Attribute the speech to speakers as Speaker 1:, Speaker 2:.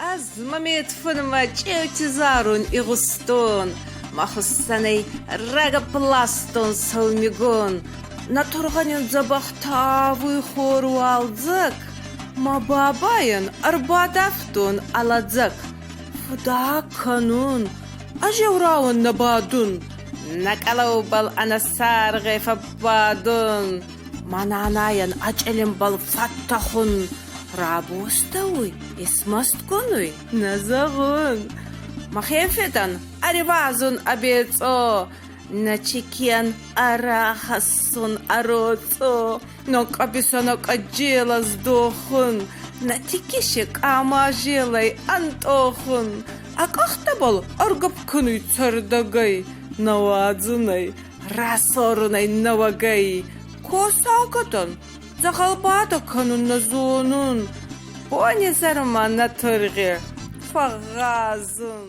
Speaker 1: Ӕз мӕ медфунмӕ чъеути зарун игъустон, Мӕ хуссӕнӕй рагӕпп ластон сӕумигон. Нӕ тургъӕн дзӕбӕх тавуй хор уалдзӕг, Мӕ бабайӕн ӕрбадавтон ӕ лӕдзӕг. Фудӕг кӕнун, ӕз еу рауӕн нӕ бадун, Нӕ къӕлӕубӕл ӕнӕсаргъӕй фӕббадун. Мӕ нанайӕн ӕ чъилимбӕл фӕттӕхун. Рабостӕуй, исмӕстгун уй, нӕ зӕгъун. Мӕхе федӕн ӕривазун ӕ бецъо, Нӕ чикийӕн ӕрахӕссун ӕ роцъо, Нӕ къӕбисӕн ӕ къӕдзелӕ здохун, Нӕ тикиси къамазелӕй ӕнтъохун. Ӕ къӕхтӕбӕл ӕргӕпп кӕнуй цӕрдӕгӕй, Нӕ уадзун ӕй, расорун ӕй нӕуӕгӕй. Косагӕ дӕн, дзӕгъӕлбадӕ кӕнун нӕ зонун. Бонизӕрмӕ нӕ тургъи фӕгъгъазун.